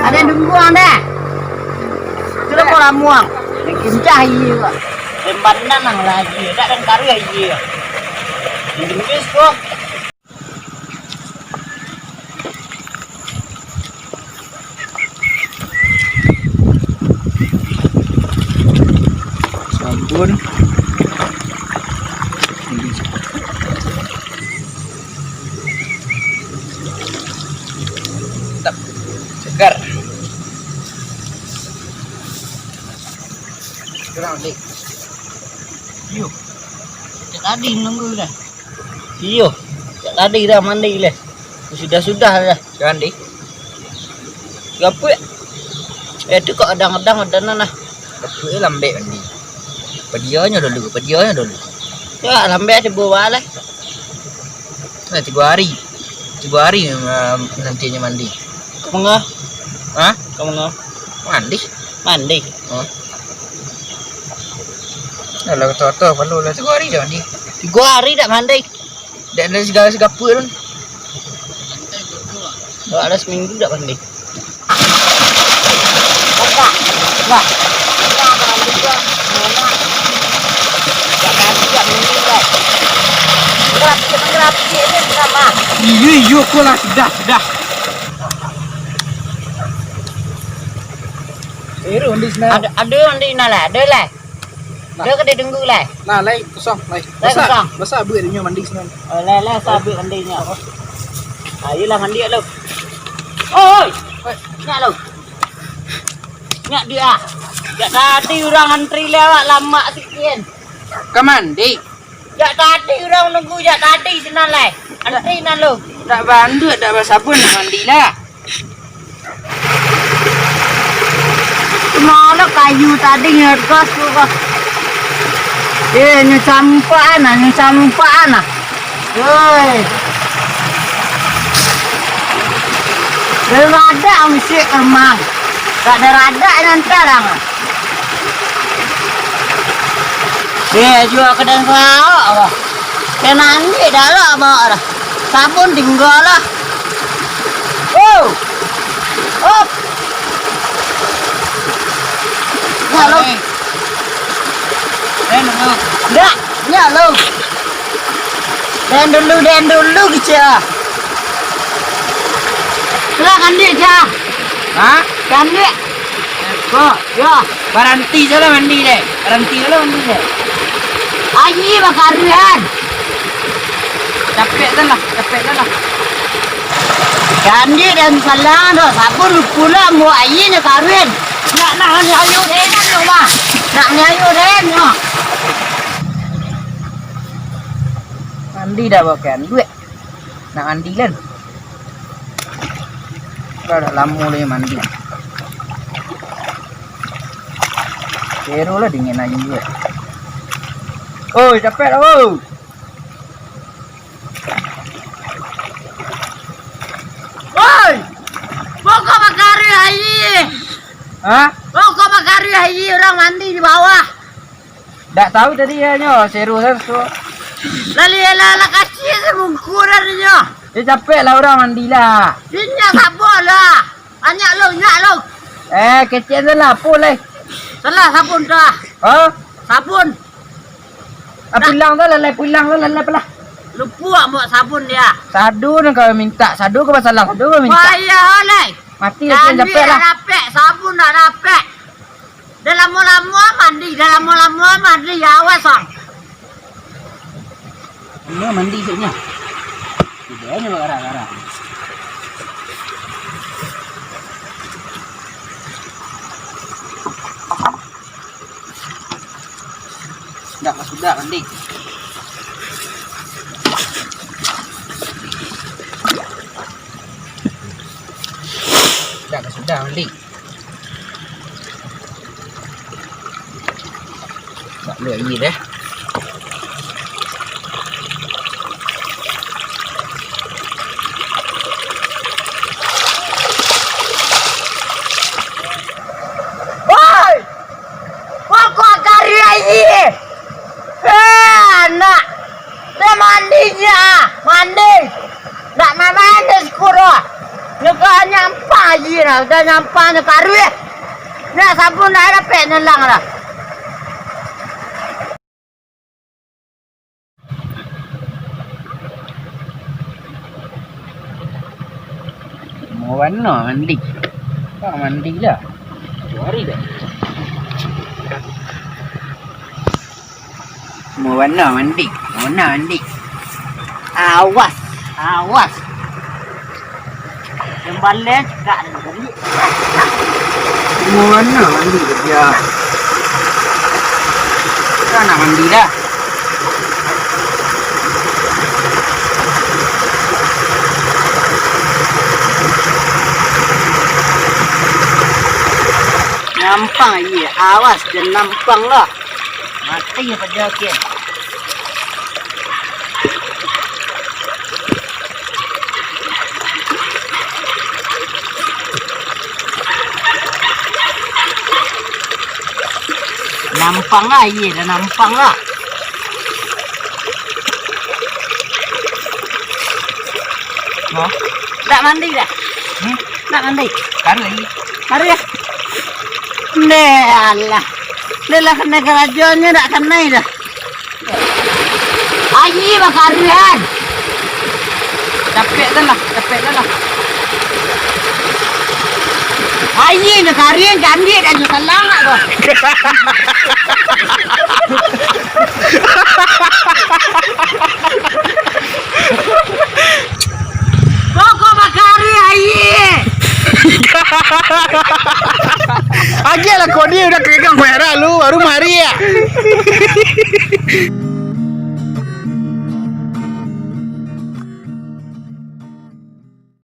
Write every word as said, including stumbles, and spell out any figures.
Ado nunggu ang dah. Sudah kau lamuang. Kincah iya kau. Lembanan ang lagi. Dak dan kari iya. Nunggu kau. Sabun. Mantap. Segar. Kurang, Dik. Iyo. Cak tadi nunggu dah. Iyo. Cak tadi dah mandi leh. Sudah-sudah dah. Mandi. Gapuak. Eh, tu kok kadang-kadang ada nan nah. Gapuak lambek mandi. Padionyo dulu, padionyo dulu. Ya, lambek aja bawa lah. Nah, tiga hari. Tiga hari, eh, nantinyo mandi. Kau manga? Hah? Kau manga? Mandi. Mandi. Oh. Alah, kotor-kotor palu lah. Tiga hari dah mandi. Tiga hari dak mandi. Dak ada segala segapuak pun. Dak ada seminggu dak mandi. Wah. Dak mandi dak mandi dah. Gelap, gelap, gelap, gelap, gelap, ah. Iyo, iyo, kau lah, sudah, sudah. Ado, ado mandi nah lah, ado lah. Nah. Ado ka ditunggu lah. Nah, lai kosong, lai. Lai kosong. Basa, basa buek dinyo mandi sinan. Oh, lai, lai, basa buek mandi nyo. Oh. Ayolah mandi lu. Oi. Oi. Nyak lu. Nyak dia. Jak tadi urang antri lewat lamak sikin. Ka mandi. Jak tadi urang nunggu, jak tadi sinan lai. Antri nan lu. Dak banduak, dak basabun nak mandi lah. Mano kayu tadi nyo gas tu kah? Eh, nyo campak nah, nyo campak nah. Oi. Dah radak musik kermang. Tak ada radak nyo antah lah. Eh, jual kedai sarawak apa? Kena ambil dah lah, bawa dah. Sabun tinggal lah. Oh. Op. Nyak lo. Eh. Eh, nunggu. Ndak, nyak lo. Den dulu, den dulu, kecil. Lah, kandik, Cah. Hah? Kandik. Kok? Yo. Baranti salah mandi deh. Baranti salah mandi deh. Ayi bakaruan. Capek tu lah, capek tu lah. Kandik dan salang tu, sabun pula, mau ayi nak karuan. Nak, nak, nak ayu deh, nak, nak, nak. Nak ayu deh, nak. Mandi dah pakai duit. Nak mandi kan? Lah, dah lamo lah mandi. Pero lah dingin aja juga. Oi, capek lah, oi. Oi! Pokok bakari ayi. Hah? Pokok bakari ayi, urang mandi di bawah. Dak tahu tadi ya nyo, seru kan tu. Lali lah, lah kasih sebungkuran nyo. Ya capek lah urang mandi lah. Inyak sabun lah. Banyak lo, inyak lo. Eh, kecil tu lah, apa leh? Salah sabun dah. Hah? Sabun. Ah, pulang tu lah, leh, pulang tu lah, leh, lah. Lupa buat sabun dia. Sadu ni kau minta, sadu kau basalah, sadu kau minta. Wah, iya, leh. Mati lah, capek lah. Dah dapek, sabun dah dapek. Dah lamo-lamo mandi, dah lamo-lamo mandi, ya awas, ang. Ini mandi siknyo. Tidaknyo bagarah-garah. Sudah, sudah mandi. Sudah, sudah mandi. Tak boleh air deh. Woi! Pokok kari air! Eh, anak! Dia mandinya, mandi! Nak main-main di sekuro! Nyegahnya empat Aji lah, udah nyampang ni karuih. Nak sabun dah dapek nelang lah. Mau warna mandi. Tak mandi lah. Dua hari dah. Mau warna mandi. Mau warna mandi. Awas. Awas. Yang balai cakak dah tadi. Mau warna mandi dia. Kita nak mandi dah. Nampang, iya. Awas, jan nampang lah. Mati apa dia, oke. Nampang lah, iya, dah nampang lah. Oh. Nak mandi dah? Hmm? Nak mandi? Taruh lagi. Taruh ya? Neh, alah. Neh lah kena karajonyo, nak kanai dah. Aji bakarian. Capek kan lah, capek kan lah. Aji bakarian, candik dan juga langak tu. Pokok bakari aji. Agiah lah kau dia udah kegang merah lu, baru mari ya.